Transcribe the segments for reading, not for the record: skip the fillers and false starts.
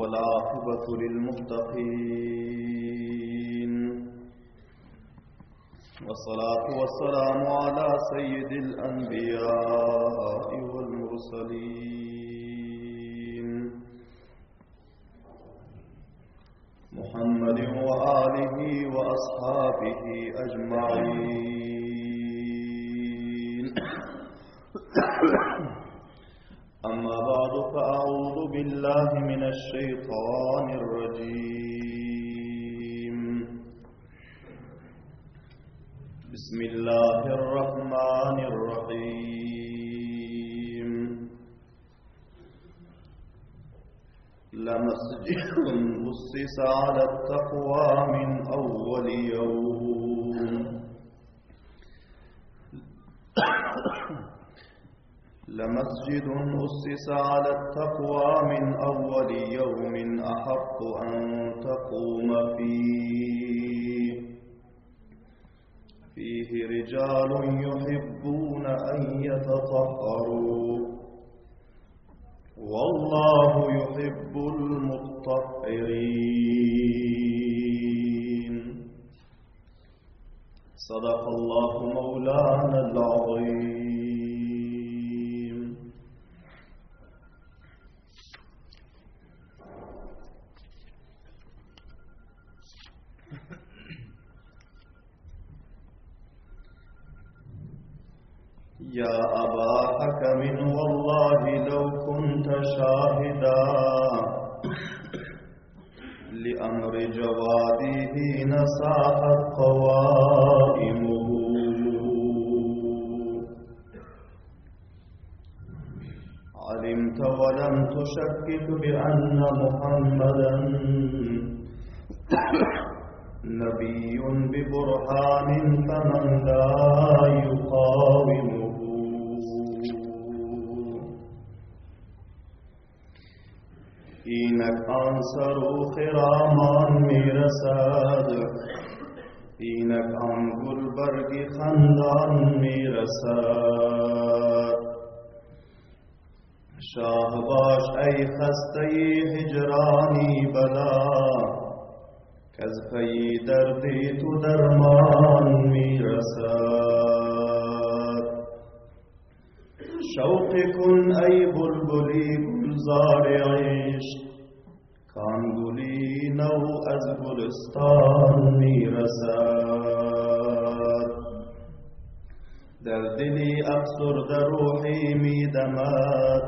والعاقبة للمتقين والصلاة والسلام على سيد الأنبياء والمرسلين محمد وآله وأصحابه أجمعين أما بعد فأعوذ بالله من الشيطان الرجيم بسم الله الرحمن الرحيم لمسجد أسس على التقوى من أول يوم لمسجد أسس على التقوى من أول يوم أحق أن تقوم فيه فيه رجال يحبون أن يتطهروا والله يحب المطهرين صدق الله مولانا العظيم يا أبا حكم والله لو كنت شاهدا لأمر جوادي حين ساحت قوائمه علمت ولم تشكك بأن محمدا نبي ببرهان فمن لا يقاومه اینک آن سرو خرامان میرسد اینک آن گلبرگ خندان میرسد شاه باش ای خسته هجرانی بلا کز پی دردی تو درمان میرسد شوق کن ای بلبلی گلزار عشق کان گلی نو از گلستان میرسد در دلی افسرده روحی میدمد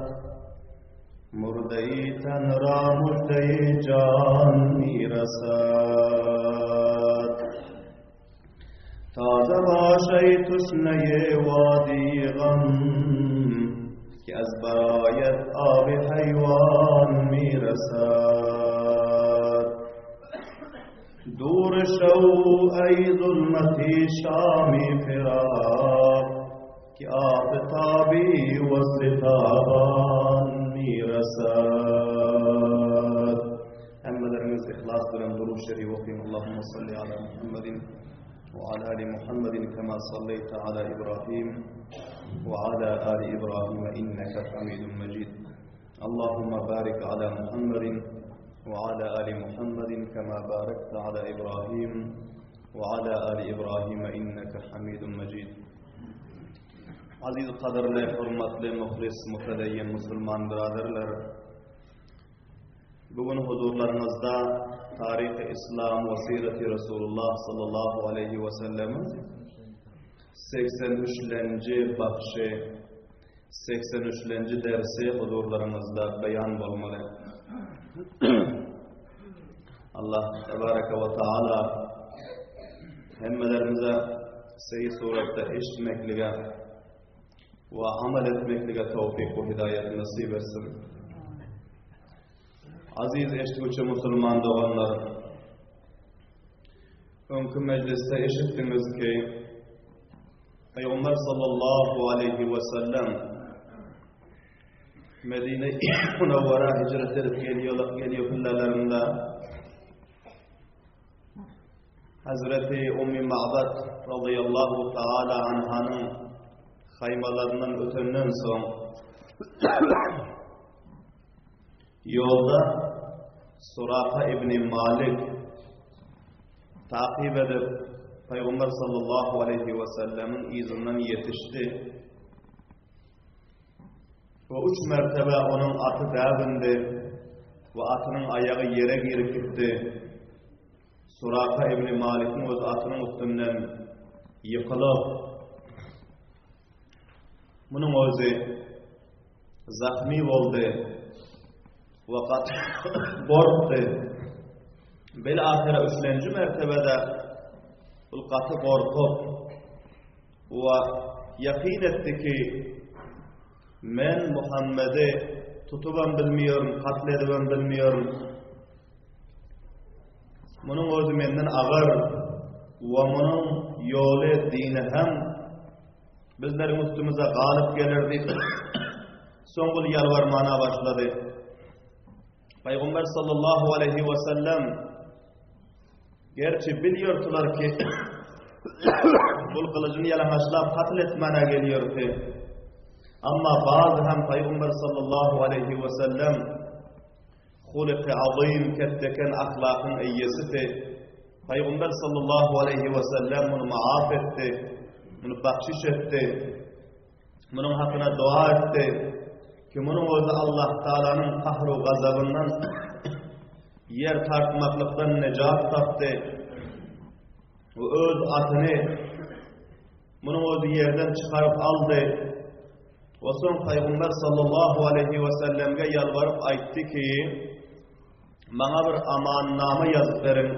مرده تن را مژده جان میرسد تازه باش ای تشنه وادی غم که از برایت آب حیوان میرسد دور شو ای ظلمتی شامی فراق که آفتابی وصل تابان میرسد Hemmelerimiz ihlas bilen durud şerif okuyun. Allahümme salli ala Muhammedin ve ala ali Muhammedin kema salleyte ala İbrahim ve ala ali İbrahim inneke hamidun mecid. Allahümme barik ala Muhammedin ve ala ali Muhammedin kema barekte ala İbrahim ve ala ali İbrahim inneke hamidun mecid. Aziz gadyrly, hormatly, muhlis, mütedeyyin musulman biraderler! Bu gün huzurlaryňyzda Taryhy Yslam we Syreti Resulullah sallallahu aleýhi we sellemiň 83 lenji bagşy, 83 lenji dersi huzurlaryňyzda beýan bolmaly. Allah tebareke we taala hemmelerimize seýi suratda eşitmeklige we amal etmeklige towfyk we hidaýat nesip etsin. Aziz eşitgüçi musulman doganlar, öňki mejlisde eşitdiňiz ki, Peygamber sallallahu aleyhi ve sellem Medine-i Münevvera hicret edip geliyorlarında Hazreti Ummi Ma'bad radıyallahu taala anhanyň haýmalaryndan ötenden soň ýolda. Suraka ibn Malik takyp edip, Pygamber sallallahu aleýhi we sellemiň yzyndan ýetişdi. We üç mertebe onuň aty däbindi we atynyň aýagy ýere girip gitdi. Suraka ibn Malikiň öz atynyň üstünden ýykylyp, munuň özi zahmy boldy we gaty gorkdy. Bil ahyra üçlenji mertebede ol gaty gorkup we ýakyn etdi ki, men Muhammedi tutubam bilmiyorum, katl edibem bilmiyorum. Munuň özi menden agyr we munuň ýoly dini hem bizleriň üstümize galyp geler diýip, soň ol ýalbarmana başlady. Pygamber sallallahu aleýhi we sellem gerçi bilýärdiler ki, bul gylyjyny ýalaňaçlap katl etmäne gelýärdi. Amma bazy hem Pygamber sallallahu aleýhi we sellem Hulyky azym ketdeken ahlakyň eýesidi. Pygamber sallallahu aleýhi we sellem muny maaf etdi, muny bakşyş etdi, munuň hakyna doga etdi ki, munuň özi Allah Taalanyň kahru gazabyndan ýer tartmaklykdan nejat tapdy we öz atyny munuň özi ýerden çykaryp aldy. We soň Pygamber sallallahu aleýhi we sellemge ýalbaryp aýtdy ki, Maňa bir amannama ýazyp beriň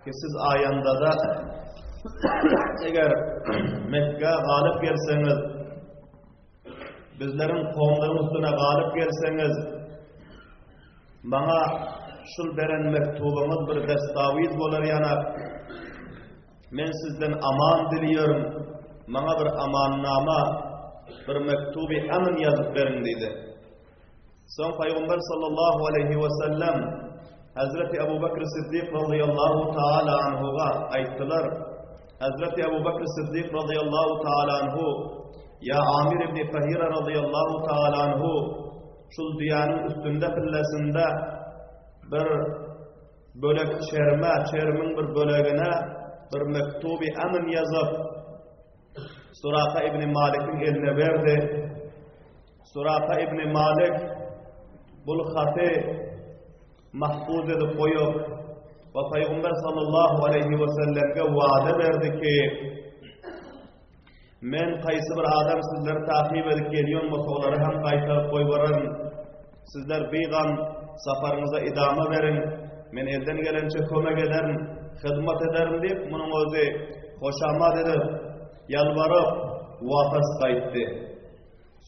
ki, siz aýandada eger Mekgä galyp gelseňiz, bizleriň kowumlaryň üstüne galyp gelseňiz, maňa şul beren mektubyňyz bir destawiz bolar ýanak. Men sizden aman dileýärin, maňa bir amannama, bir mektuby amn ýazyp beriň diýdi. Soň Pygamber sallallahu aleýhi we sellem Hazreti Abu Bakr Siddik radiyallahu taala anhuga aýtdylar. Hazreti Abu Bakr Siddik radiyallahu taala anhu ya Amir ibn Fahira radiyallahu taala anhu şul düýäniň üstünde pillesinde bir Bölek çerme, çermiň bir bölegine bir mektuby amn ýazyp, Suraka ibn Malikiň eline berdi. Suraka ibn Malik bul haty mahfuz edip goýup, we Pygamber sallallahu aleýhi we sellemge wada berdi ki, Men kaýsy bir adam sizleri takyp edip gelýän bolsa olary hem gaýtaryp goýbararyn. Sizler bigam saparyňyza idama beriň. Men elden gelençe kömek ederin, hyzmat ederin diýip, munuň özi hoşamat edip, ýalbaryp, wapas gaýtdy.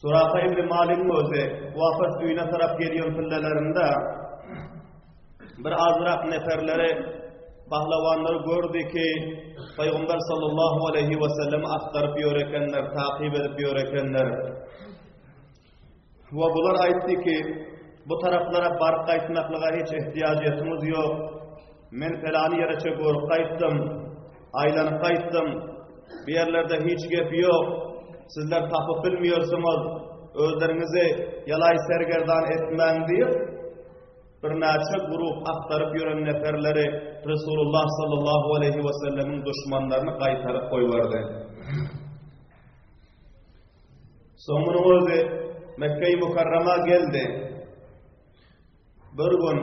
Suraka ibn Maligiň özi wapas öýüne tarap gelýän pillelerinde Bir azrak neferleri, pahlawanlary gördi ki, Pygamber sallallahu aleýhi we sellemi agtaryp ýör ekenler, takyp edip ýör ekenler. We bular aýtdy ki, bu taraplara baryp gaýtmaklyga hiç ihtiýajyýetimiz ýok. Men pelany ýereçe görüp gaýtdym, aýlanyp gaýtdym. Bu ýerlerde hiç gep ýok. Sizler tapyp bilmeýärsiňiz. Özleriňizi ýalaý sergerdan etmäň diýip, Birnäçe guruh agtaryp ýören neferleri Resulullah sallallahu aleýhi we sellemiň duşmanlaryny gaýtaryp goýberdi. Soň munuň özi Mekge-i Mukarrama geldi. Bir gün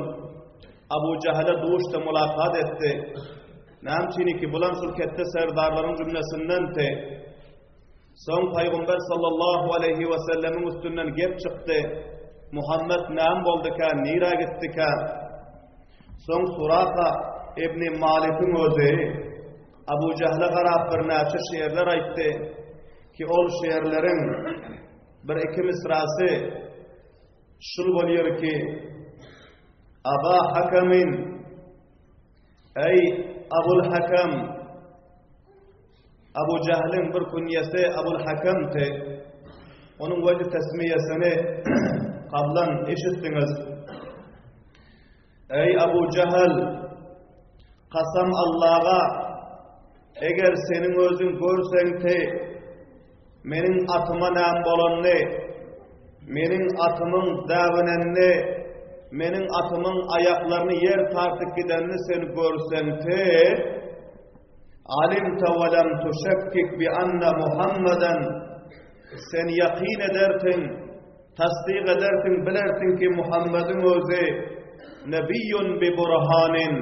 Abu Jahale duşdy, mulakat etdi. Näme üçin ki, bulam şul ketde serdarlaryň jümlesindendi. Soň Pygamber sallallahu aleýhi we sellemiň üstünden gep çykdy. Muhammet näme bolduka, nirä gitdika? Soň Suraka ibn Malikiň özi Abu Jahle garap birnäçe şeýerler aýtdy ki, ol şeýerleriň bir iki misrasy şul bolýar ki, Aba Hakamin Eý, Abul Hakam! Abu Jahlyň bir künýesi Abul Hakamdy. Onuň wejh tesmiýesini kablan eşitdiňiz. Eý, Abu Jahl! Kasam Allaga, eger seniň özüň görseňti, meniň atyma näm bolanyny, meniň atymyň däwinenini, Meniň atymyň aýaklaryny ýer tartyp gidenini sen görseň te, Alimte we lem tuşekkik bi anna Muhammeden, sen ýakyn edersiň, tasdyk edersiň, bilersiň ki Muhammediň özi nebiýun bi burhanin,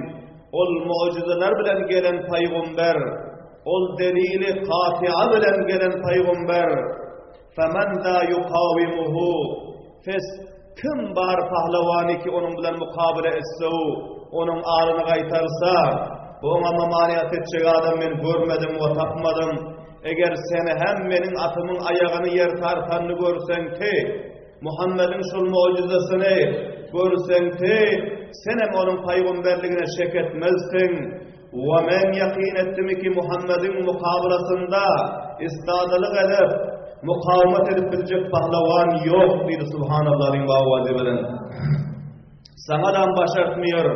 ol mugjyzalar bilen gelen paýgomber, ol delili katia bilen gelen paýgomber, femen za yukawimuhu, pes Kim bar pahlawany ki onuň bilen mukabele etse-u, onuň aryny gaýtarsa, oňa mamaniýat etjek adam men görmedim we tapmadym. Eger sen hem meniň atymyň aýagyny ýer tartanyny görseň ki, Muhammediň şol mugjyzasyny görseň ki, sen hem onuň paýgomberligine şek etmezsiň. We men ýakyn etdim ki, Muhammediň mukabylasynda istadalyk edip, mukawamat edip biljek pahlawan ýok diýdi Subhanallahyň owazy bilen. Saňadam başartmyýar,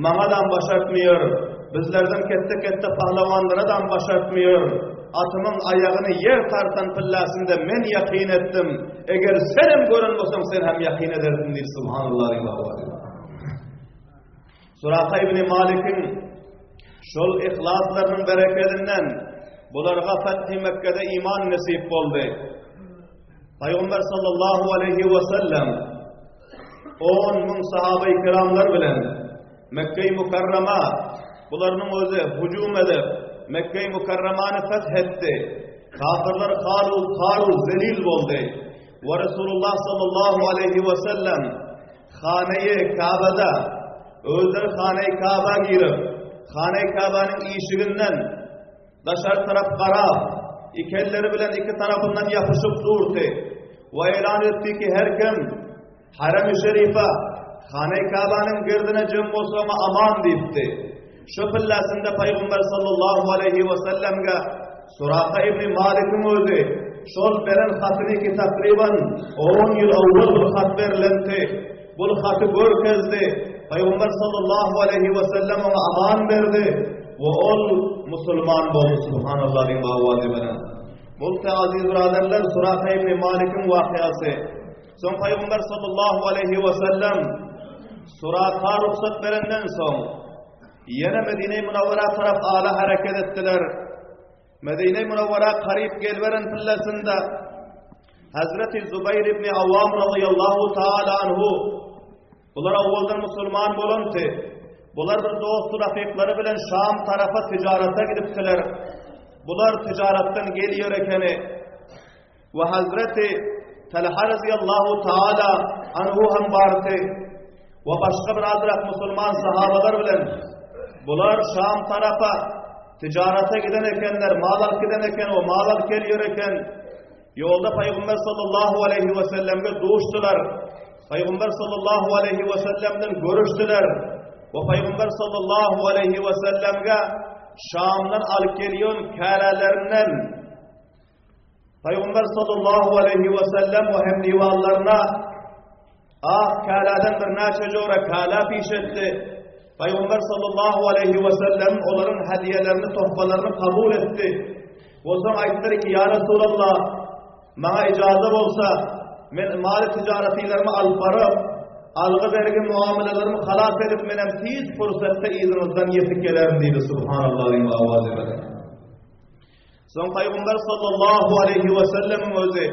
maňadam başartmyýar, bizlerden ketde-ketde pahlawanlaradam başartmyýar. Atymyň aýagyny ýer tartan pillasynda men ýakyn etdim. Eger senem gören bolsaň, sen hem ýakyn ederdiň diýdi Subhanallahyň owazy bilen. Suraka ibn Malikiň şol yhlaslarynyň berekedinden bularga Fethi Mekgede iman nesip boldy. Paýgamber sallallahu aleýhi we sellem 10 müň sahaby kiramlar bilen Mekge-i Mukarrama bularynyň özi hüjüm edip Mekge-i Mukarramany feth etdi. Kafirler halu haru zelil boldy. We Resulullah sallallahu aleýhi we sellem Hanaýy Kabada, özleri Hanaýy Kaba girip, Hanaýy Kabanyň işiginden daşary tarap garap, iki elleri bilen iki tarapyndan ýapyşyp durdy we eýlan etdi ki, her kim Harem-i Şerife, Hanaýy Kabanyň girdine jem bolsa oňa aman diýipdi. Şu pillasynda Pygamber sallallahu aleýhi we sellemge Suraka ibn Malikiň özi şol beren hatyny ki takryban on ýyl owwal bir hat berlenti, bul haty görkezdi. Pygamber sallallahu aleýhi we sellem oňa aman berdi we ol musulman boldy subhanallah diýip owazy bilen. Bul aziz biraderler Suraka ibn Malikiň wakyasy. Soň Pygamber sallallahu aleýhi we sellem Suraka rugsat berenden soň Ýene Medine-i Munawwara tarap ala hereket etdiler. Medine-i Munawwara garyp geliberen pillesinde Hazreti Zubaýr ibn Awwam radiyallahu taala anhu bular awwaldan musulman bolanty. Bular bir dost rafiklary bilen Şam tarapa ticarete gidipdiler. Bular ticaretden geliyor ekeni. We Hazreti Talha razyýallahu taala anhu hem bardy. We başga bir azrak musulman sahabalar bilen bular Şam tarapa ticarete giden ekenler, mal alyp giden eken we mal alyp gelýär eken. Ýolda Pygamber sallallahu aleýhi we sellemge duşdular. Pygamber sallallahu aleýhi we sellemden görüşdiler. We Pygamber sallallahu aleýhi we sellemge Şamdan alyp gelýän kälelerinden Pygamber sallallahu aleýhi we sellem we hemdiwanlaryna ak käläden birnäçe jora käle piş etdi. Pygamber sallallahu aleýhi we sellem olaryň hediýelerini, tohfalaryny kabul etdi. We soň aýtdylar ki, ýa Resulallah, maňa ijaza bolsa, men maly tijaretlerimi alyp baryp, algy-bergi muamalalarymyny halas edip, menem tiz pursatda yzyňyzdan ýetip gelerin diýdi. Subhanallah diýip awaz berdi. Soň Pygamber sallallahu aleýhi we sellemiň özi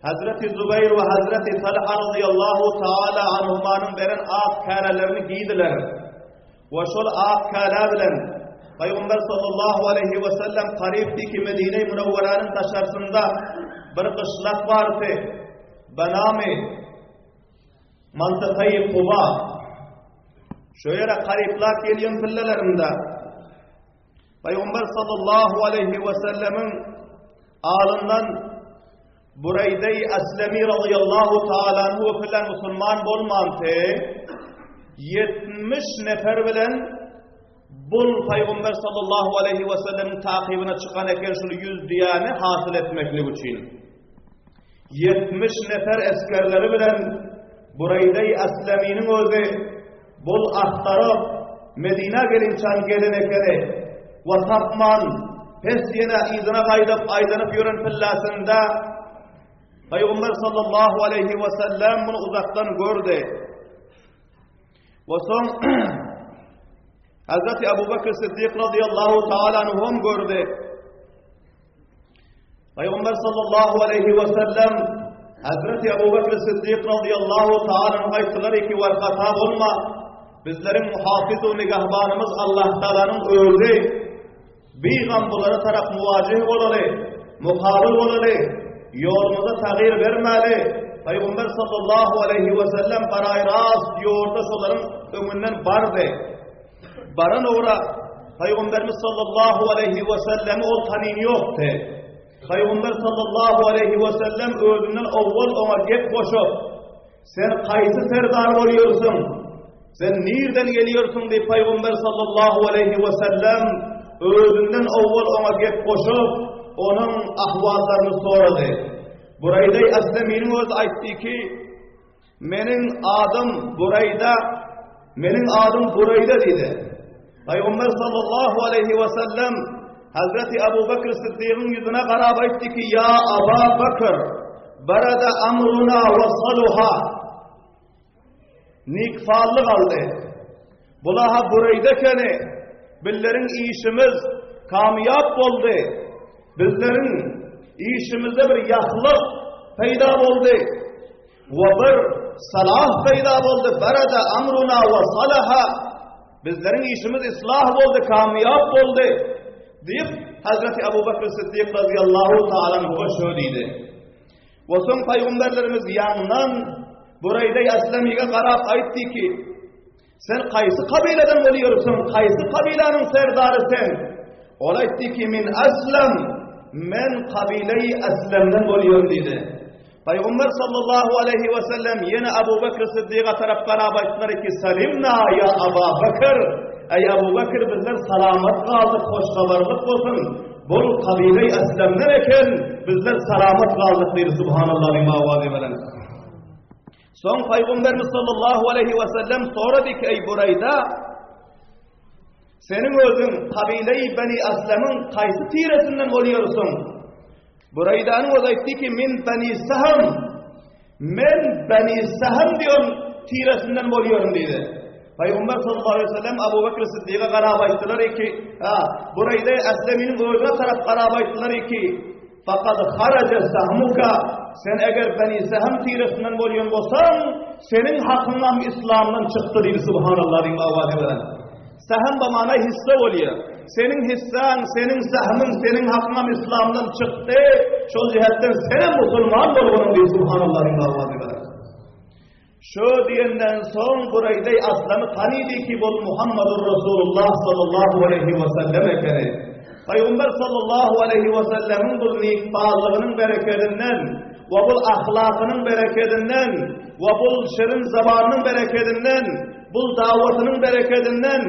Hazreti Zubaýr we Hazreti Talha radiyallahu taala anhumanyň beren ak kälelerini giýdiler. We şol ak käle bilen Pygamber sallallahu aleýhi we sellem garypdy ki Medine-i Munawwaranyň daşarsynda bir gyşlak bardy. Benami Mantykaýy Kuba. Şo ýere garyplap gelýän pillelerinde Pygamber sallallahu aleýhi we sellemiň alyndan Bureýde Eslemi radiyallahu taala anhu bilen musulman bolmanty 70 nefer bilen bul Pygamber sallallahu aleýhi we sellemiň takybyna çykan eken şul 100 diýäni hasyl etmeklik üçin. 70 nefer esgerleri bilen Bureýde Esleminiň özi Bul agtaryp, Medinä gelinçän gelen ekeni we tapman, pes ýene yzyna gaýdyp aýlanyp ýören pilläsinde Pygamber sallallahu aleýhi we sellem muny uzakdan gördi. We soň Hazreti Abu Bakr Siddik radıyallahu taala anhum gördi. Peygamber sallallahu aleyhi ve sellem Hazreti Abu Bakr Siddik radıyallahu taala anhu aýtdylar ki warkata bolma. Bizleriň muhafiz we nigahbanymyz Allah Taalanyň özi. Bigam bulara tarap muwajih bolaly, mukabyl bolaly, ýolumyza tagyr bermäli. Pygamber sallallahu aleýhi we sellem baraý rast ýolda şolaryň öňünden bardy. Baran ugra Pygamberimiz sallallahu aleýhi we sellemi ol tanyn ýokdy. Pygamber sallallahu aleýhi we sellem özünden owwal oňa gep goşup, Sen kaýsy serdar bolýarsyň? Sen nirden gelýärsiň diýip Pygamber sallallahu aleýhi we sellem özünden owwal oňa gep goşup, onuň ahwallaryny sorady. Buraýda Aslaminiň özi aýtdy ki, meniň adym Buraýda, meniň adym Buraýda diýdi. Pygamber sallallahu aleýhi we sellem Hazreti Abu Bakr Siddigiň ýüzüne garap aýtdy ki, ýa Aba Bakr, barada amruna we saluha. Nikfallyk aldy. Bulaha Bureýde keni, billeriň işimiz kamyýap boldy. Bizleriň işimizde bir ýahlyk peýda boldy. We bir salah peýda boldy. Barada amruna we salaha. Bizleriň işimiz islah boldy, kamyýap boldy. Diýip, Hazreti Abu Bakr Siddik radiyallahu ta'ala anhu'a şö diýdi. We soň paýgamberlerimiz ýanyndan Bureýde Aslamiga garap aýtdy ki, sen kaýsy kabiladan bolýarsyň, kaýsy kabilanyň serdary sen? Ol aýtdy ki, min Aslam, men kabileyi Aslamdan bolýaryn diýdi. Paýgamber sallallahu aleyhi we sellem ýene Abu Bakr Siddiga tarap garap aýtdylar ki, salimna ya Aba Bakr. Ey Abu Bakr bizler salamat galdyk, hoş habarlyk bolsun. Bul kabile Aslamdan eken, bizler salamat galdyk diýdi subhanallah diýip awazy bilen. Soň Paýgamberimiz sallallahu aleyhi we sellem sorady ki, ey Burayda, seniň özüň kabile-i Beni Aslamyň kaýsy tiresinden bolýarsyň? Buraýdanyň özi aýtdy ki, men Beni Sahm, men Beni Sahm diýen tiresinden bolýaryn diýdi. Paýgamber sallallahu aleyhi ve sellem Abu Bekr Siddiga garap aýtdylar ki, ha, Buraýda Aslamynyň özüne tarap garap aýtdylar ki, Faqad kharaja sahmuka, sen eger Beni Sahm tiresinden bolýan bolsaň, seniň hakyňam islamdan çykdy diýdi subhanallah diýip awazy bilen. Sahm ba mana hisse bolýar. Seniň hissaň, seniň sahmyň, seniň hakyňam islamdan çykdy. Şol jihetden senem musulman bolgunyň diýip subhanallah diýip awazy bilen. Şo diýenden soň Buraýda Aslamy tanydy ki bul Muhammadur Rasulullah sallallahu aleyhi we sellem ekeni. Pygamber sallallahu aleyhi we sellemiň bul nikballygynyň berekedinden we bul ahlakynyň berekedinden we bul şirin zabanynyň berekedinden Bul dawatynyň berekedinden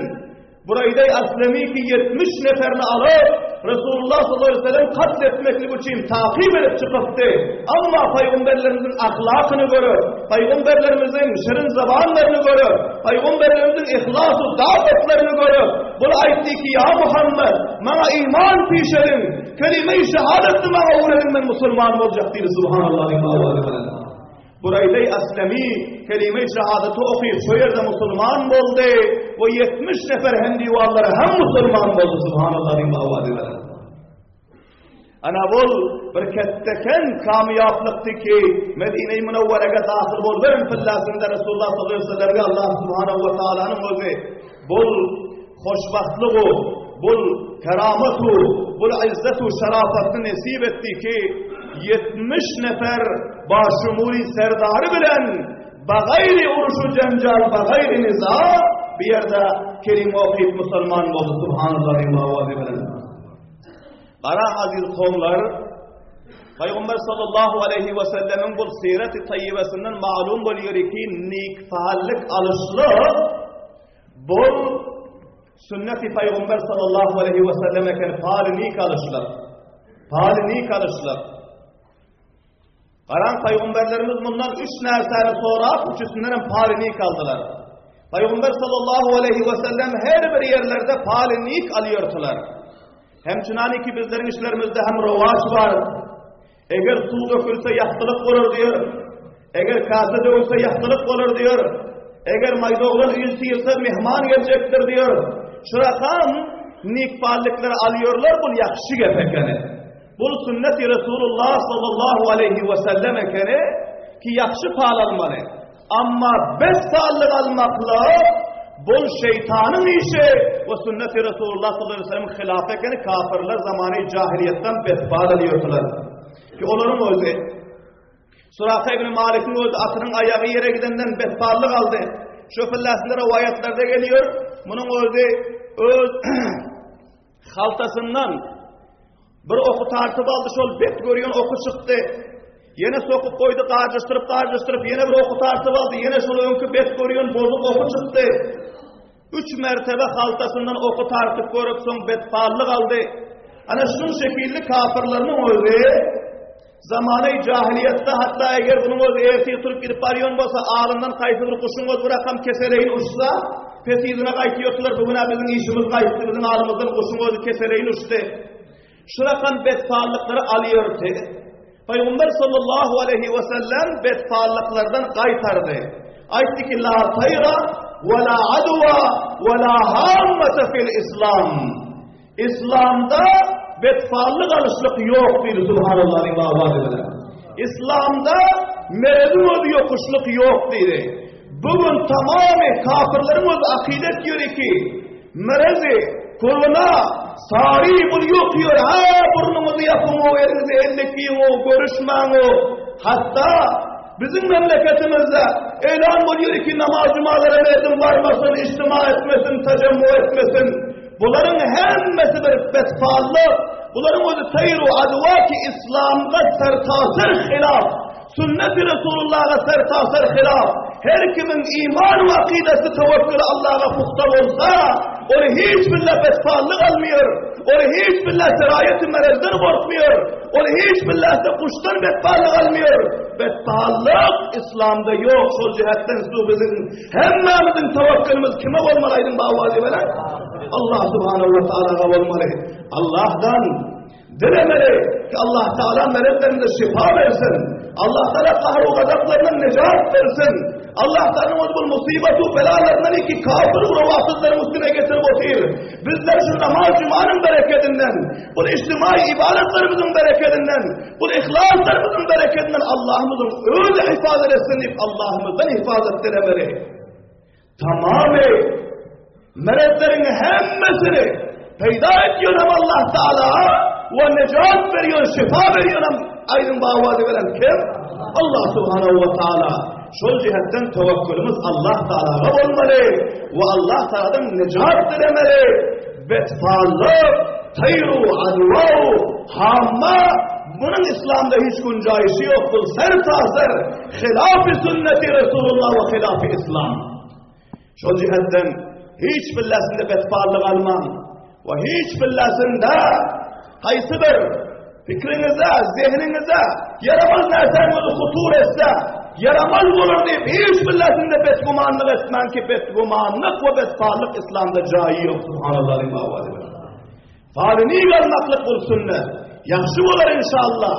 Buraýda Aslemi ki 70 neferini alyp, Resulullah sallallahu aleyhi ve sellem katl etmeklik üçin takyp edip çykypdy. Amma paýgamberlerimiziň ahlakyny görüp, paýgamberlerimiziň şirin zabanlaryny görüp, paýgamberlerimiziň ihlasy dawatlaryny görüp, bul aýtdy ki, ýa Muhammed, maňa iman pişeriň, kelime-i şehadatny maňa öwrediň, men musulman boljak diýdi, subhanallah diýip awazy bilen. Buraýda Aslami kelime-i şehadaty okyp, şo ýerde musulman boldy we 70 nefer hendiwanlary hem musulman boldy, subhanallah diýip awazy bilen. Ana bol bir ketdeken kamyýaplykdy ki, Medine-i Münewwerege dahyl bolberen pillasynda Resulullah sallallahu aleyhi ve sellem'e Allah subhanahu ve taala'nın özi bul hoşbahtlygy, bul keramatu, bul izzetu şerafatny nesip etdi ki, 70 nefer başumuri serdary bilen bagaýry uruşu jenjal, bagaýry niza bir ýerde kelime okyp musulman boldy, subhanallah diýip awazy bilen. Gara aziz kowumlar, Pygamber sallallahu aleyhi ve sellemiň bu sireti tayyibesinden malum bolýar ki, nikfallyk alyşlyk Bul sünneti Pygamber sallallahu aleyhi ve sellem eken paly nik alyşlyk. Paly nik alyşlyk. Garan pygamberlerimiz mundan üç närsäni sorap, üçüsinden hem paly nik aldylar. Pygamber sallallahu aleyhi ve sellem her bir yerlerde paly nik alýardylar. Hem çynany ki bizleriň işlerimizde hem rowaç bar. Eger suw dökülse ýagtylyk bolar diýer. Eger kase döwülse ýagtylyk bolar diýer. Eger maýda oglan ilçi ýylsa mehman geljekdir diýer. Şu rakam nikballyklary alýarlar bul ýagşy gep ekeni. Bul sünneti Resulullah sallallahu aleyhi we sellem ekeni ki ýagşy pal almaly. Amma bet pallyk almaklyk bul şeýtanyň işi we sünneti Resulullah sallallahu aleyhi ve sellem hylafy ekeni kafirler zamany jahiliýetden bet pal alýardylar. Ki olaryň özi Suraka ibn Malikiň özi atynyň aýagy ýere gidenden betpallyk aldy. Şu fillasynda rowaýatlarda geliyor. Munuň özi öz haltasyndan bir oky tartyp aldy, şol bet görýän oky çykdy. Ýene sokup goýdy, garjaşdyryp, garjaşdyryp, ýene bir oky tartyp aldy, ýene şol öňki bet görýän bozuk oky çykdy. Üç mertebe haltasyndan oky tartyp görüp, soň betpallyk aldy. Ana şuň şekilli kafirleriniň özi Zamany jahiliýetde hatda eger bunuň özi ertir turup gidip barýan bolsa, alyndan haýsy bir guşuň özi bir rakam keseleýin uçsa, pes yzyna gaýtýardylar, bu gün-ä biziň işimiz gaýtdy, biziň alymyzdan guşuň özi keseleýin uçdy. Şu rakam betpallyklary alýardy. Pygamber sallallahu aleýhi we sellem betpallyklardan gaýtardy. Aýtdy ki, la taýra we la adwa we la hammata fil islam. Islamda betpallyk alyşlyk ýok diýdi Subhanallah diýip awazy bilen. Islamda mereziň özi ýokuşlyk ýok diýdi. Bu gün tamamy kafirleriň özi akyda etýär ki, merezi, korona, sary bul ýok diýär. Ha burnuňyzy ýapyň o, eliňizi ellik giýiň o, görüşmäň o. Hatda biziň memleketimizde elan bolýar ki namaz jumalara merdim barmasyn, içtima etmesin, tajammu etmesin. Bularyň hemmesi bir betpallyk, bularyň özi taýru adwa ki islamga sertaser hylaf, sünneti Resulullaha sertaser hylaf. Her kimiň iman we akidesi tewekküli Allaha puhta bolsa, ony hiç birle betpallyk almaýar, ony hiç birle seraýeti merezden gorkmaýar, ony hiç birle kuşdan betpallyk almaýar. Betpallyk islamda ýok, şol jihetden su biziň Hemmämiziň tewekkelimiz kime bolmaly aýdyň bawazy bilen? Allah subhanahu wa taalaga bolmaly. Allahdan dilemeli ki Allah Taala meleklerimize şifa bersin. Allah Taala kahru gazaplarından necat bersin. Allah Taala bu musibetu belalarından iki kafir ravafızların üstüne getirip otur. Bizler şu namaz cumanın bereketinden, bu içtimai ibadetlerimizin bereketinden, Bu yhlaslarymyzyň bereketinden Allahymyzyň özi hifazat etsin diýip Allahymyzdan hifazat dilemeli. Tamamy merezleriň hemmesini peýda edýän hem Allah Taala we nejat berýän, şifa berýän hem aýdyň bawazy beren kim? Allah Subhanahu wa Taala. Şol jihetden tewekkulumyz Allah Taalaga bolmaly we Allah Taaladan nejat dilemeli. Betpallyk, taýru, adwaw, hamma munuň islamda hiç günjaýşy ýok. Bu sertaser hilafy sünneti Resulullah we hilafy islam. Şol jihetden hiç billasinde betpallyk almaň we hiç billasinde haýsy bir Pikriňize, zehniňize ýaramaz närsäň özi hutur etse, ýaramaz bolar diýip hiç billasinde betgümanlyk etmäň ki betgümanlyk we betpallyk islamda jaýy ýok subhanallah diýip awazy bilen. Falyny almaklyk bul sünnet. Ýagşy bolar inşallah.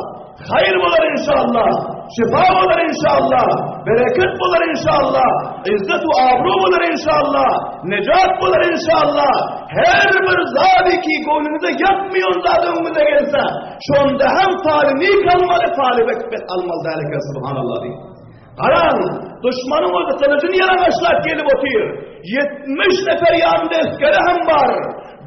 Haýyr bolar inşallah. Şifa bolar inşallah. Bereket bolar inşallah. Izzet we abru bolar inşallah. Nejat bolar inşallah. Her bir zady ki göwnüňize ýakmaýan zat öňüňize gelse, şonda hem faly nik almaly, faly bet almaly däl eken subhanallah diýip. Garaň, duşmanyň özi gylyjyny ýalaňaçlap gelip otyr. 70 nefer ýanynda esgeri hem bar.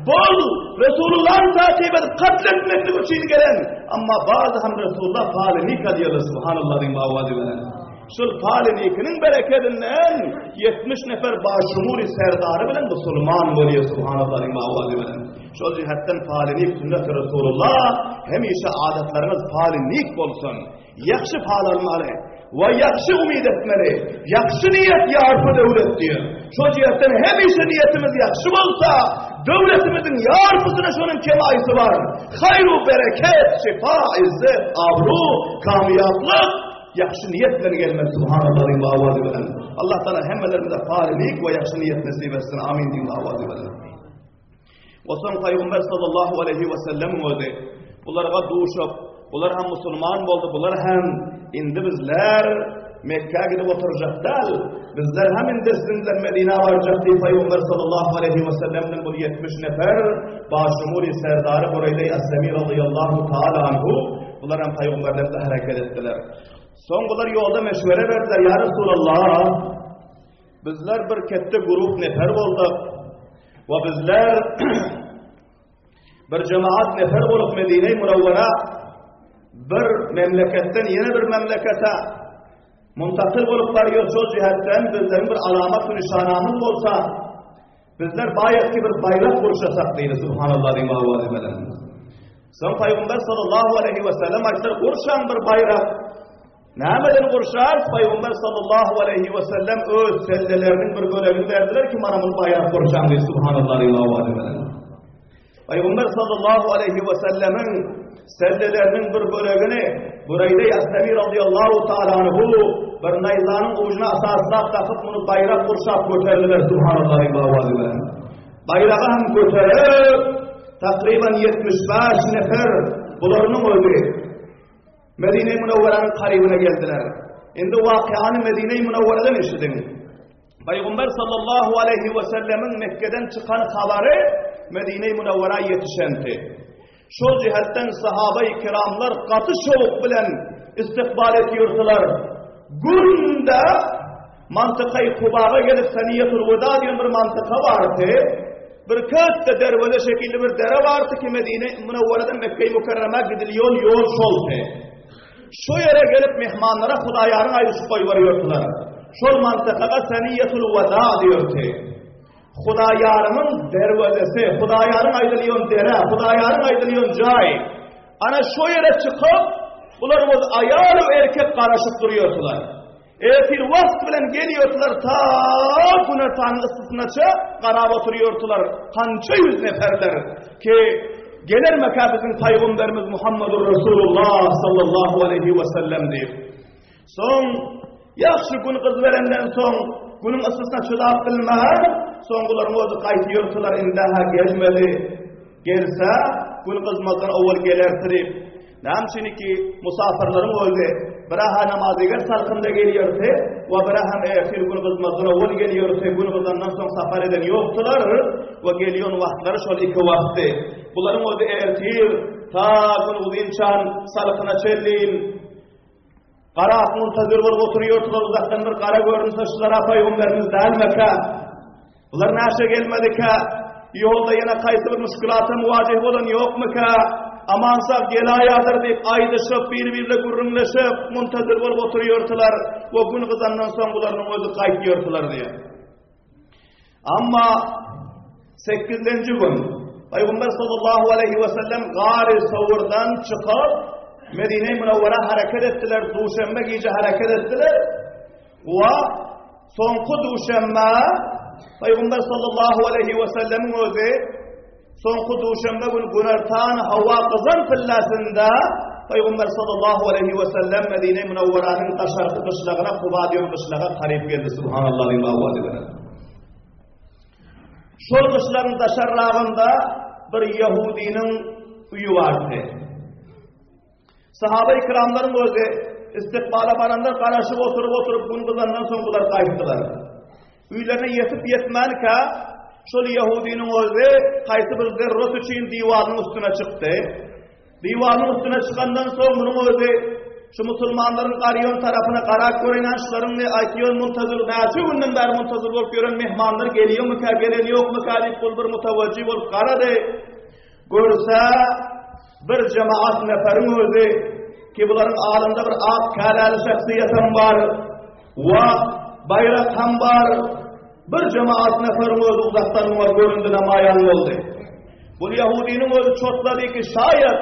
Bol, Resulullah'y takip edip katl etmeklik üçin gelen. Amma bazı hem Resulullah faly nik alýarlar subhanallah diýip awazy bilen. Şol Palynikiniň berekedinden 70 nefer başumuri serdary bilen musulman bolýar subhanallah diýip awazy bilen. Şol jihetden Palynik sünnet Resulullah hemişe adatlaryňyz Palynik bolsun. Ýagşy pal almaly we ýagşy umyt etmeli. Ýagşy niýet ýarpy döwlet diýär. Şol jihetden hemişe niýetimiz ýagşy bolsa, döwletimiziň ýarpysyna şonuň kemaýsy bar. Haýru bereket, şifa, izzet, abru, kamýaplyk Ýagşy niýet bilen gelmeli Subhanallah diýip awazy bilen. Allah Taala hemmelerimize falylik we ýagşy niýet nesip etsin. Amin diýip awazy bilen. We soň Pygamber sallallahu aleyhi we sellem özi bularga duşup, bular hem musulman boldy, bular hem indi bizler. Mekkä gidip oturjak däl. Bizler hem indi siziň bilen Medinä barjak diýip Pygamber sallallahu aleýhi we sellem bilen bul 70 nefer başumuli serdary Bureýde Aslemi radiyallahu taala anhu bular hem pygamberler bilen hereket etdiler. Soň bular ýolda meşwere berdiler, ýa Resulallah, bizler bir ketde grup nefer bolduk we bizler Bir jemaat nefer bolup Medine-i Münewwera bir memleketden ýene bir memlekete muntakyl bolup barýar şol jihetden bizleriň bir alamat nyşanamyz bolsa bizler baýat ki bir baýrak gurşasak diýdi subhanallah diýip awaz bilen. Soň Pygamber sallallahu aleyhi we sellem aýtdylar gurşaň bir baýrak. Nämeden gurşar? Pygamber sallallahu aleyhi we sellem öz selleleriniň bir bölegini berdiler ki mana muny baýrak gurşaň diýip subhanallah diýip awaz bilen. Pygamber sallallahu aleyhi we sellemiň selleleriniň bir bölegini Bureýde Ýasnewi radiyallahu taala anhu bir naýzanyň ujuna asaslap dakyp muny baýrak gurşap göterdiler subhanallah diýip awaz bilen. Baýragy hem göterip takryban 75 nefer bularynyň özi Medine-i Münewweranyň karybyna geldiler. Indi wakyany Medine-i Münewwereden eşidiň. Pygamber sallallahu aleyhi we sellemiň Mekgeden çykan habary Medine-i Münewwera ýetişenti. Şol jihetden sahaba-i kiramlar gaty şowuk bilen istikbal etýärdiler. Günde mantykaý Kubaga gelip Saniýetul Weda diýen bir mantyka bardy. Bir kötde derweze şekilli bir dere bardy ki Medine Münewwereden Mekge-i Mükerremä gidilýän ýol şoldy. Şu ýere gelip mehmanlara Hudaýaryň aýdyşyp goýberýärdiler. Şol mantakaga Saniýetul Weda diýerdi. Hudaýaryň derwezesi, Hudaýaryň aýdylýan dere, Hudaýaryň aýdylýan jaý. Ana şu ýere çykyp, bular öz aýal we erkek garaşyp durýardylar. Ertir wagt bilen gelýärdiler ta günortanyň yssysynaça garap oturýardylar. Kança ýüz neferler ki gelermekä biziň paýgamberimiz Muhammedur Resulullah sallallahu aleyhi we sellem diýip. Soň ýagşy gün gyz berenden soň günüň yssysyna çydap bilmän, soň bularyň özi gaýtýardylar, indi-hä gelmedi. Gelse, gün gyzmazdan owal gelerdi diýip. Näme üçin ki, musafirleriň özi biraha namazyger salkynda gelýärdi we biraha ertir gün gyzmazdan owal gelýärdi, gün gyzandan soň sapar eden ýokdular we gelýän wagtlary şol iki wagtdy. Bularyň özi ertir ta gün uzynçan salkyna çenlin Garap muntazir bolup oturýardylar, uzakdan bir gara görünse şulara pygamberimiz dälmekä? Bular näşe gelmedikä? Ýolda ýene haýsy bir muşkilata muwajeh bolan ýokmyka? Aman sag gelaýadyr diýip aýdyşyp, bir-birle gürrüňleşip, muntazir bolup oturýardylar we gün gyzandan soň bularyň özi gaýtýardylar diýýär. Amma sekizlenji gün Pygamber sallallahu aleyhi ve sellem Gary Sowurdan çykyp Medine-i Münewwere hareket etdiler, duşenbe gije hareket etdiler. We soňky duşenbe Pygamber sallallahu aleyhi ve sellemiň özi Soňky duşenbe güni günortan howa gyzan pillasynda Pygamber sallallahu aleýhi we sellem Medine-i Münewweranyň daşarky gyşlagyna Kuba diýen gyşlaga garyp geldi. Subhanallah diýip awaz eder. Şol gyşlagyň daşarragynda bir ýehudiniň öýi bardy. Sahaba-i kiramlaryň özi istikbala baranlar garaşyp oturyp oturyp gün gyzandan soň bular gaýtdylar. Öýlerine ýetip ýetmänkä şol ýehudiniň özi haýsy bir zerrat üçin diwaryň üstüne çykdy. Diwaryň üstüne çykandan soň munuň özi şu musulmanlaryň garýan tarapyna garap göreýän şularyň ne aýtýan muntazyr näçe günden bäri muntazyr bolup ýören mehmanlar gelýärmikä, gelen ýokmyka diýip ol bir mutawajjy bolup garady. Görse, bir jemaat neferiň özi ki bularyň alynda bir ak käläli şahsyýetem bar we baýrak hem bar. Bir jemaat neferiň özi uzakdan muňa göründi namaýan boldy. Bu ýahudiniň özi çotlady ki şaýat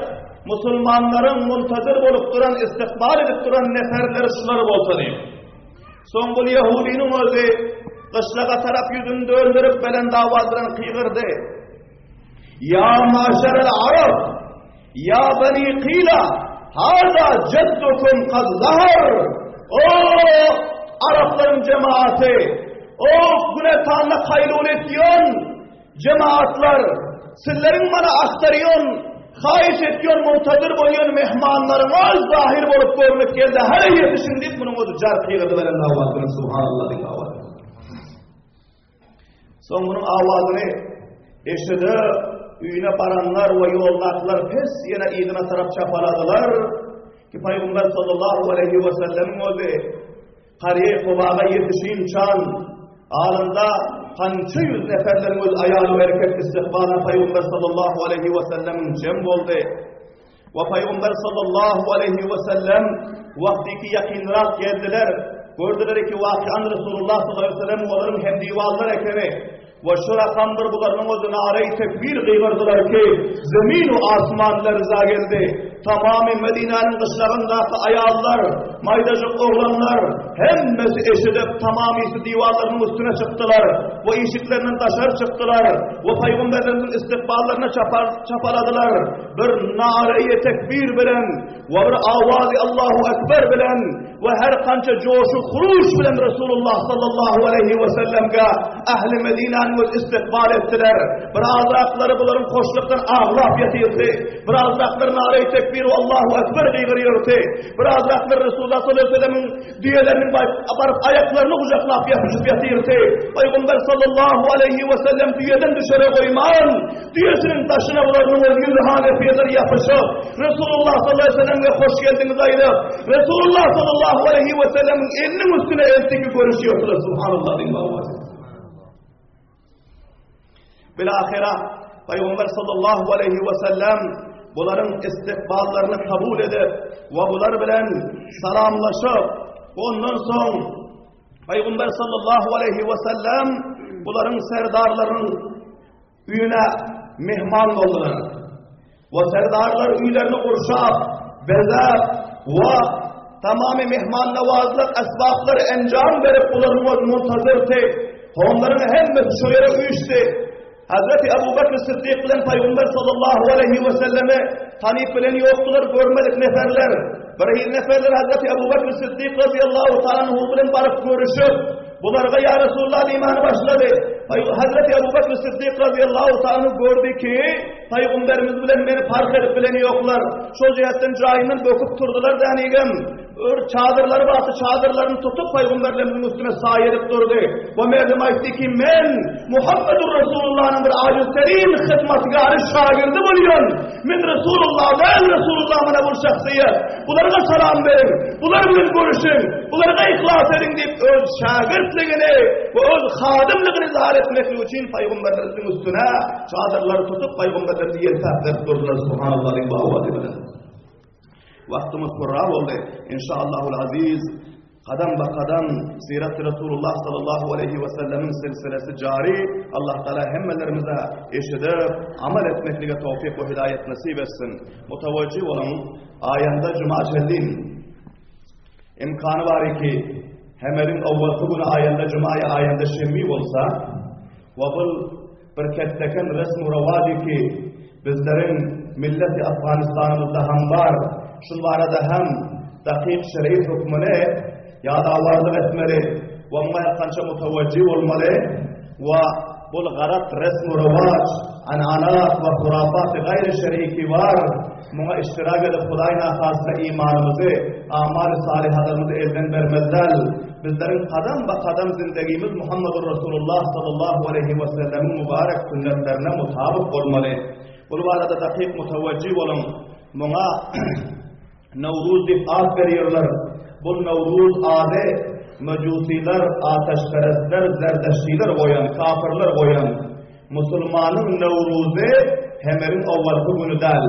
musulmanlaryň muntazir bolup duran, istikbal edip duran neferleri şular bolsa diýip. Soň bu ýahudiniň özi gyşlaga tarap ýüzüni döndürip belent awaz bilen gygyrdy. Ýa maşerel arap, ýa beni Kila, haza jeddukum kad zahar. O araplaryň jemaaty, o günetanla kaýlul etýän jemaatlar, sizleriň mana agtarýan. Haýyş etýän muntazyr bolýan mehmanlaryňyz zahir bolup görnüp geldi. Hany ýetişiň diýip munuň özi jar gygyrdy beren awaz bilen subhanallah diýip awaz. Soň munuň awazyny eşidip öýüne baranlar we ýoldakylar pes ýene yzyna tarap çapaladylar. Ki Pygamber sallallahu aleyhi we sellemiň özi Kariýe Kubaga ýetişinçan alynda kança ýüz neferleriň öz aýal we erkek istikbalyna Pygamber sallallahu aleyhi we sellemiň jem boldy. We Pygamber sallallahu aleyhi we sellem wagtyky ýakynrak geldiler. Gördüler ki wakian Resulullah sallallahu aleyhi ve sellem olaryň hem diwarlar ekeni. We şu rakamdyr bularyň özi naraý tekbir gygyrdylar ki, zemin we asman lerza geldi. Tamamy Medinäniň gyşlagyndaky aýallar, maýdajyk oglanlar hemmesi eşidip, tamamysy diwarlarynyň üstüne çykdylar we işiklerinden daşary çykdylar we pygamberlerimiziň istikballaryna çapar, çapaladylar. Bir naraý tekbir bilen we bir awazy Allahu Ekber bilen we her kança joşu huruş bilen Resulullah sallallahu aleyhi ve sellemge ähli Medinäniň öz istikbal etdiler. Bir azraklary bularyň hoşlukdan aglap ýatyrdy. Bir azraklary naraý tekbir we Allahu Ekber gygyrýardy. Bir azraklary Resulullah sallallahu aleyhi ve sellemiň düýeleriniň baryp aýaklaryny gujaklap ýapyşyp ýatyrdy. Pygamber sallallahu aleyhi ve sellem düýeden düşere goýman, Düýesiniň daşyna bularyň öz ýüzi hanepýeler ýapyşyp, Resulullah sallallahu aleyhi ve selleme hoş geldiňiz aýdyp, Resulullah sallallahu aleyhi ve sellemiň eliniň üstüne eltiki görüşýärdiler, subhanallah diýip awaz. Bilahira Peygamber sallallahu aleyhi ve sellem bularyň istikballaryny kabul edip we bular bilen salamlaşyp, ondan soň Peygamber sallallahu aleyhi ve sellem bularyň serdarlarynyň Öýüne mehman boldular. We serdarlar öýlerini gurşap, bezäp we tamamy mehmannawazlyk esbaplary enjam berip bularyň öz muntazyrdy. Onlaryň hemmesi şu ýere üýşdi. Hazreti Ebu Bekr Siddik bilen Pygamber sallallahu aleyhi ve selleme tanyp bilen ýokdular, görmedik neferler. Bir hil neferler Hazreti Ebu Bekr Siddik radıyallahu ta'ala bilen baryp görüşüp, Bularga ýa Resulullah diýmäni başlady. Hazreti Ebu Bekr Siddik radıyallahu ta'ala gördi ki, Pygamberimiz bilen meni parh edip bilen ýoklar. Şol jihetden jaýyndan böküp turdular dänigem. Ör çadyrlary bardy, çadyrlaryny tutup Pygamberlerimiziň üstüne saý edip durdy. Bu merdim aýtdy ki, men Muhammedur Resulullah'yň bir ajiz terin hyzmatgary şagirdi bolýan. Men Resulullah däl, Resulullah mana bu şahsyýet. Bularga salam beriň, bular bilen görüşiň, bularga yhlas ediň diýip öz şägirtligini we öz hadymlygyny zahar etmeklik üçin pygamberlerimiziň üstüne çadyrlary tutup pygamberlerimizi ýelpäp berip durdular subhanallah diýip bu awazy bilen. Wagtymyz kurra boldy. Inşallahul aziz Kadam ba kadam Sirat Resulullah sallallahu aleyhi ve sellemiň silsilesi jary. Allah Taala hemmelerimize eşidip amal etmeklige towfik we hidaýet nasip etsin. Mutawajjih boluň. Aýanda juma çellin. Imkany bar ki hemeliň owwalky güni aýanda juma ýa aýanda şembi bolsa we bul bir ketdeken resm-u rewajy ki bizleriň milleti Afganistanymyzda hem bar, şul barada hem dakyk şer'i hökmüni ýadawarlyk etmeli we muňa her kança mutawajjih bolmaly we bul garat resm-u rewaj, an'anat we hurafat-y gaýry şer'i ki bar, muňa iştirak edip Hudaý nahasda imanymyzy, amal-y salyhalarymyzy elden bermeli däl. Bizleriň kadam ba kadam zindegimiz Muhammedur Resulullah sallallahu aleýhi we sellemiň mübarek sünnetlerine mutabyk bolmaly. Bul barada dakyk mutawajjih boluň. Muňa Nowruz diýip at berýärler. Bu Nowruz ady mejusiler, ateşperestler, zerdeştiler goýan, kafirler goýan. Musulmanyň Nowruzy hemeriň owalky güni däl.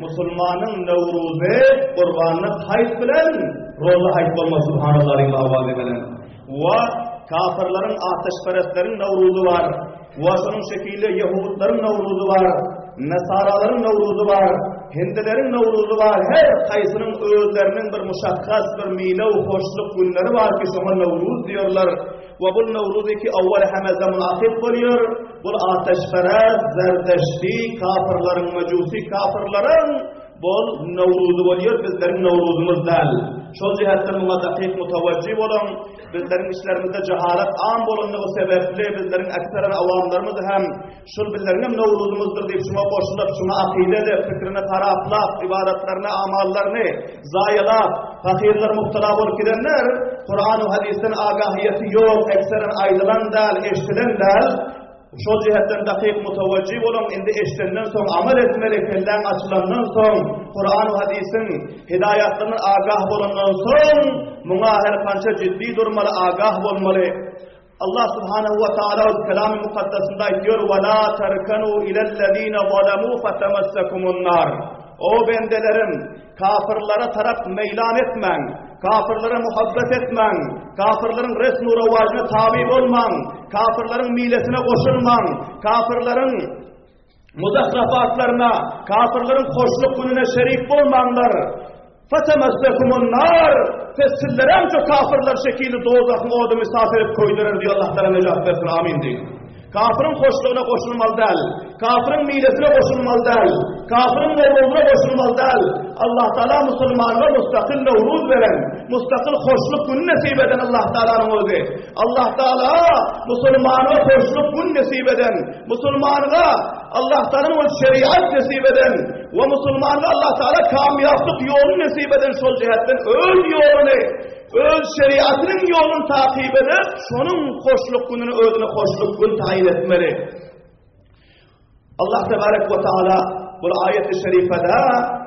Musulmanyň Nowruzy gurbanlyk haýt bilen roza haýt bolmaz subhanallahyň awazy bilen. We kafirleriň ateşperestleriň Nowruzy bar. We şonuň şekilde ýehudlaryň Nowruzy bar. Nasaralaryň Nowruzy bar. Hindileriň Nowruzy bar. Her haýsynyň özleriniň bir muşakgas bir milaw hoşluk günleri bar ki şoňa Nowruz diýerler. We bul Nowruz ki owwal hemeze mynasyp bolýar, bul ateşperest, zerdeşti, kafirleriň, mejusi kafirleriň bul Nowruzy bolýar, bizleriň Nowruzymyz däl. Şol jähetden muňa dakyk mutawajjy boluň. Bizleriň içlerimizde jahalat am bolanlygy sebäpli bizleriň ekseren awamlarymyz hem şul bizleriň hem Nowruzymyzdyr diýip şuňa goşulyp, şuňa akyda edip, pikirini haraplap, ybadatlaryny, amallaryny zaýalap, pahyrlar mubtala bolup gidenler Kuran we hadysdan agahiýeti ýok, ekseren aýdylan däl, eşdilen däl. Şol jähetden dakyk mutawajjy boluň, indi eşdenden soň amal etmeli, kelläň açylandan soň, Kuran we hadysyň hidaýatlaryndan agah bolandan soň, muňa her kança jiddi durmaly, agah bolmaly. Allah subhanahu wa taala öz Kelamy mukaddasynda aýtýar, "Wa la terkenu ilellezine zalemu fetamassakumun nar." O bendelerim, kafirlere tarap meýlan etmäň, kafirlere muhabbet etmäň, kafirleriň resmi rowajyna tabi bolmaň, kafirleriň milesine goşulmaň, kafirleriň muzakrafatlaryna, kafirleriň hoşluk gününe şerik bolmaňlar. Fetemessekumun nar, Pes sizlerem şu kafirler şekili dozahyň ody misal edip köýdürer diýip Allah Taala nejat bersin. Amin diýin. Kafiriň hoşlugyna goşulmaly däl. Kafiriň milesine goşulmaly däl. Kafiriň nowruzyna goşulmaly däl. Allah Taala musulmanlara mustakyl nowruz beren, mustakyl hoşluk günü nesip eden Allah Taalanyň özi. Allah Taala musulmana hoşluk gün nesip eden, musulmana Allah Taalanyň öz şeriat nesip eden we musulmana Allah Taala kamýaplyk ýoluny nesip eden şol jähetden öz ýoluny, öz şeriatynyň ýoluny takyp edip, şonuň hoşluk gününi özüne hoşluk gün taýyn etmeli. Allah tebarek we taala bu aýet-i şerifede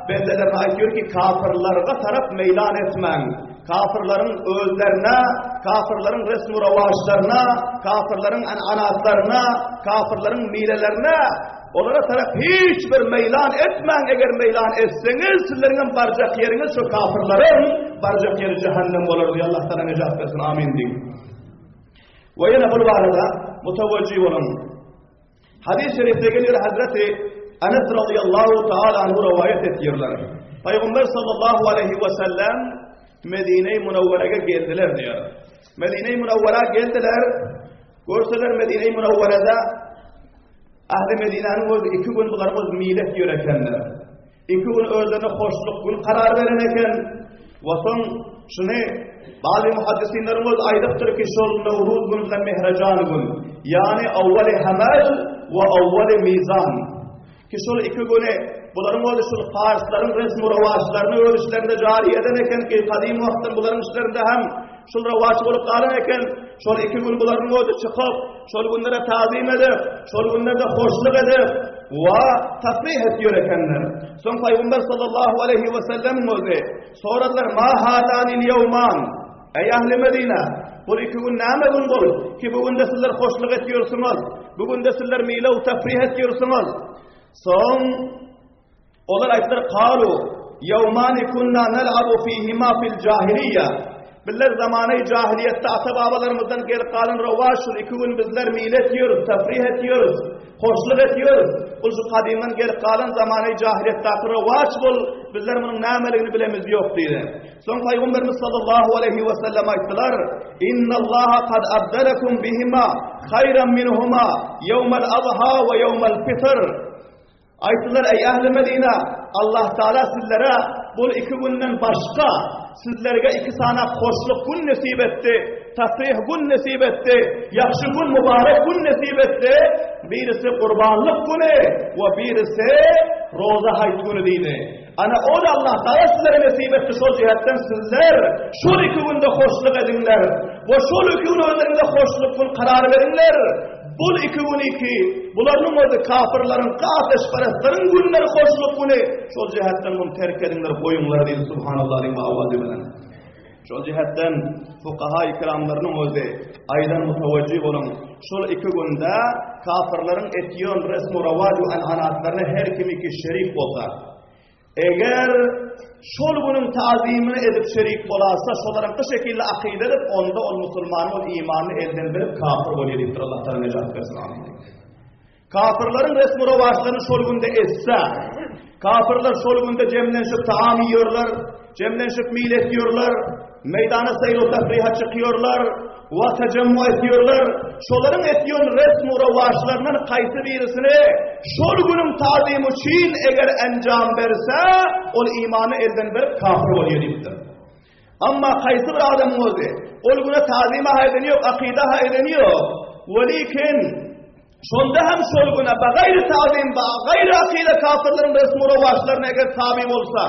bendelerine aýtýar ki, kafirlerge tarap meýlan etmäň. Kafirleriň özlerine, kafirleriň resmi rowaçlaryna, kafirleriň ananatlaryna, kafirleriň milelerine olara tarap hiç bir meýlan etmäň. Eger meýlan etseňiz, sizleriň hem barjak ýeriňiz şu kafirleriň barjak ýeri cehennem bolar diýip Allah taala nejat bersin. Amin diýin. We ýene bu barada mutawajjih boluň. Hadis-i şerifde geliyor Hazreti Enes radıyallahu taala anhu rivayet etdiyorlar. Peygamber sallallahu aleyhi ve sellem Medine-i Münevvere'ye geldiler diyor. Medine-i Münevvere geldiler. Görseler Medine-i Münevvere'de Ahli Medine'nin özü iki gün bular öz millet diyor ekenler. Iki gün özlerine hoşluk gün karar veren eken. We soň şuny bazy muhaddisinleriň öz aýdypdyr ki, şol Nowruz gün bilen Mehrejan gün, ýagny awwali hamel we awwali mizan. Ki şol iki güni bularyň özi şol parslaryň resmi rowaçlaryny öz işlerinde jary eden eken ki, gadym wagtdan bularyň işlerinde hem şol rowaç bolup galan eken. Şol iki gün bularyň özi çykyp, şol günlere tazim edip, şol günlerde hoşluk edip, we tasbih etýär ekenler. Soň Pygamber sallallahu aleyhi we sellem özi soradylar, "Ma hadanil ýewman?" Eý ahli Medine, bu iki gün näme gün bol? Ki bu günde sizler hoşluk etýärsiňiz, bu günde sizler milaw tafrih etýärsiňiz. Soň Olar aýtdylar, Kalu, ýewmani kunna nel'abu fihima fil jahiliýe. Bizler zamany jahiliýetde ata-babalarymyzdan gelip galan rowaç şul iki gün bizler mile etýäris, tafrih etýäris, hoşluk etýäris. Bul şu gadymdan gelip galan zamany jahiliýetdäki rowaç bul, bizler munuň nämeligini bilemiz ýok diýdi. Soň Pygamberimiz sallallahu aleýhi we sellem aýtdylar, Innallaha kad abdalakum bihima haýran minhuma ýewmal adha we ýewmal fitr. Aýtdylar, Eý, ähli Medine, Allah Tagala sizlere bul iki günden başga, sizlerge iki sany hoşluk gün nesip etdi, tasryh gün nesip etdi, ýagşy gün, mübarek gün nesip etdi. Birisi gurbanlyk güni we birisi roza haýt güni diýdi. Ana ol Allah Tagala sizlere nesip etdi şol jihetden sizler şol iki günde hoşluk ediňler we şol iki gün özleriňize hoşluk gün karar beriňler. Bul iki gün iki, bularynyň özi kafirleriň, ateşperestleriň günleri hoşluk güni. Şol jihetden muny terk ediňler, goýuňlar diýdi Subhanallah diýip awazy bilen. Şol jihetden fukaha ikramlarynyň özi aýdan mutawajjih boluň. Şol iki günde kafirleriň etýän resmi rewaj we ananatlaryna her kim iki şerik bolsa, Eger şol günüň tazymyny edip şerik bolarsa, şolaryňky şekilli akyda edip, onda ol musulmanyň ol imanyny elden berip kafir bolýar diýipdir. Allah Taala nejat bersin. Amin. Kafirleriň resmi rowaçlaryny şol günde etse, kafirler şol günde jemlenşip taam iýerler, jemlenşip mil etýärler, meýdana seýr tafriha çykýarlar, we tejemmu etýärler. Şolaryň etýän resmi rowaçlaryndan haýsy birisini şol günüň tazymy üçin eger enjam berse, ol imany elden berip kafir bolýar diýipdir. Amma haýsy bir adamyň özi ol güne tazyma-ha edeni ýok, akyda-ha edeni ýok. Welikin şonda hem şol güne bagaýry tazym, bagaýry akyda kafirleriň resmi rowaçlaryna eger tabi bolsa,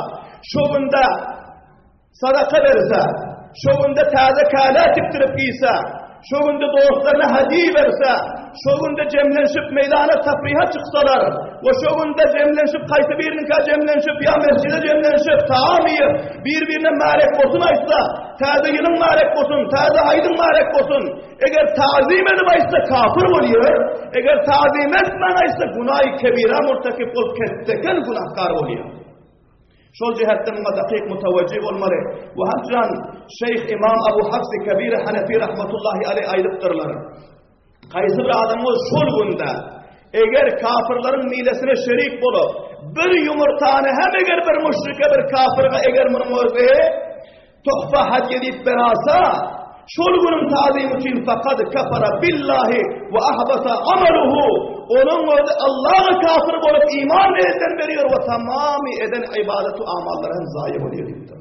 şo günde Sadaka berse, şo günde täze käle tikdirip giýse, şo günde dostlaryna hediýe berse, şo günde jemlenşip meýdana tafriha çyksalar we şo günde jemlenşip haýsy biriniňkä jemlenşip ýa mesjide jemlenşip taam iýip, bir-birine märek bolsun aýtsa, täze ýylyň märek bolsun, täze aýdyň märek bolsun, eger tazym edip aýtsa kafir bolýar, eger tazym etmän aýtsa günaýy kebira murtakip bolup ketdeken günahkar bolýar. Şol jähetden muňa dakyk mutawajjih bolmaly. We haçan Şeýh Imam Abu Hafs Kebir Hanefi rahmetullahi aleý aýdypdyrlar. Haýsy bir adam ol şol günde eger kafirleriň milesine şerik bolup, bir ýumurtany hem eger bir müşrike bir kafirge eger munuň özi Tuhfa hadýe diýip berasa, şol günüň tazymy üçin fakad kafara billahi we ahbata amaluhu. Onuň özi Allaha kafir bolup iman elden berýär we tamamy eden ibadatu amallary hem zaýa bolýar diýipdir.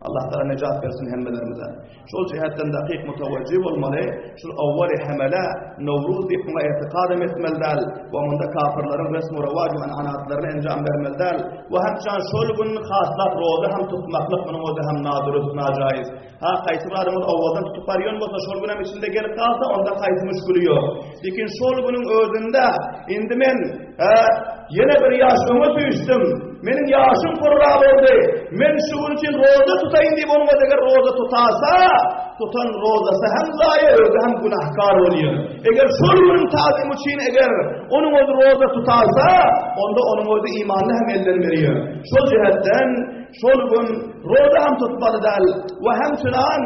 Allah Taala nejat bersin hemmelerimize. Şol jihetden dakyk mutawajjih bolmaly. Şul awwali hemele Nowruz diýip muňa etikad hem etmeli däl we munda kafirleriň resmi rewaj we anatlaryny enjam bermeli däl. We hatda şol gün haslap roza hem tutmaklyk munuň özi hem nadurust, najaýyz. Ha haýsy bir adamyň owaldan tutup barýan bolsa şol gün hem içinde gelip galsa onda haýsy müşgili ýok. Lekin şol günüň özünde indi men ha ýene bir ýaş öňe süýşdüm. Meniň ýaşym purra boldy. Men şu gün üçin roza tutaýyn diýip onuň özi eger roza tutasa, tutan rozasy hem zaýa, özi hem günahkar bolýar. Eger şol günüň tazymy üçin eger onuň özi roza tutarsa, onda onuň özi imanyny hem elden berýär. Şol jähetden şol gün roza hem tutmaly däl we hem şunan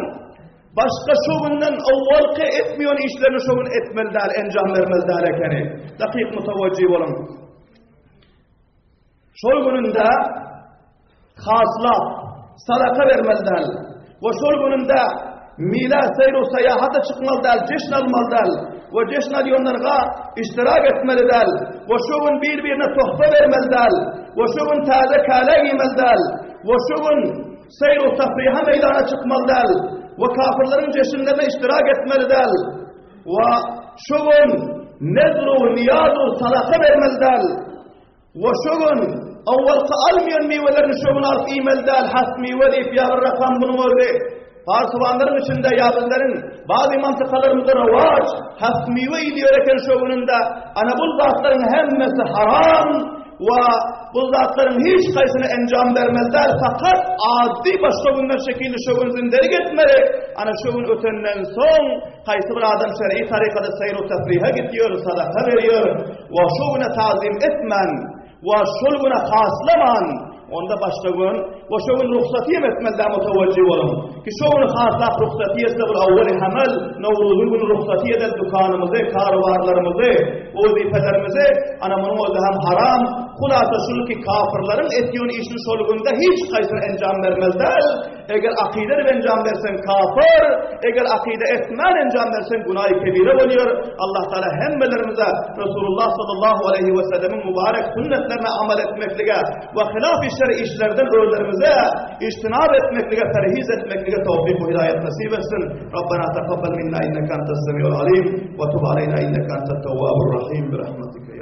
başga şu günden owalky etmeýän işlerini şu gün etmeli däl, enjam bermeli däl ekeni. Dakyk mutawajjih boluň. Şol gününde haslap sadaka bermeli däl we şol gününde mila seýru saýahata çykmaly däl, jeşn almaly däl we jeşn alýanlarga iştirak etmeli däl we şu gün bir-birine tohfa bermeli däl we şu gün täze käle giýmeli däl we şu gün seýru tafriha meýdana çykmaly däl we kafirleriň jeşnlerine iştirak etmeli däl we şu gün nezru niýazu sadaka bermeli däl We şu gün owalky almaýan miwelerini şu gün alyp iýmeli däl, has miwe diýip ýa bir rakam munuň özi. Parsywanlaryň içinde ýa bizleriň bazy mantykalarymyzda rowaç, has miwe iýilýär eken şu gününde. Ana bu zatlaryň hemmesi haram we bu zatlaryň hiç haýsyna enjam bermeli däl, fakat ady başga günler şekilli şu gün zindelik etmeli. Ana şu gün ötenden soň haýsy bir adam şer'i tarykada seýr-u tefrihe gidýär, sadaka berýär. We şo güne tazym etmän, we şol güne haslaman, onda başga gün, we şo gün ruhsaty hem etmeli däl mutawajjih boluň. Ki şo güni haslap ruhsaty etse bir awwali hamal, Nowruzyň güni ruhsaty eder dükanymyzy, karobarlarymyzy, wezipelerimizi, ana munuň özi hem haram. Hulasa şul ki kafirleriň etýän işini şol günde hiç haýsyna enjam bermeli däl. Eger akyda edip enjam berseň kafir, eger akyda etmän enjam berseň günahy kebire bolýar. Allah Taala hemmelerimize Resulullah sallallahu aleýhi we sellemiň mübarek sünnetlerine amal etmeklige we hilaf-y şer işlerden özlerimize ijtinab etmeklige, perhiz etmeklige towfik we hidaýet nasip etsin. Rabbena takabbal minna inneke entes semiul alim we tub aleyna inneke entet tewwabur rahim bi rahmetike.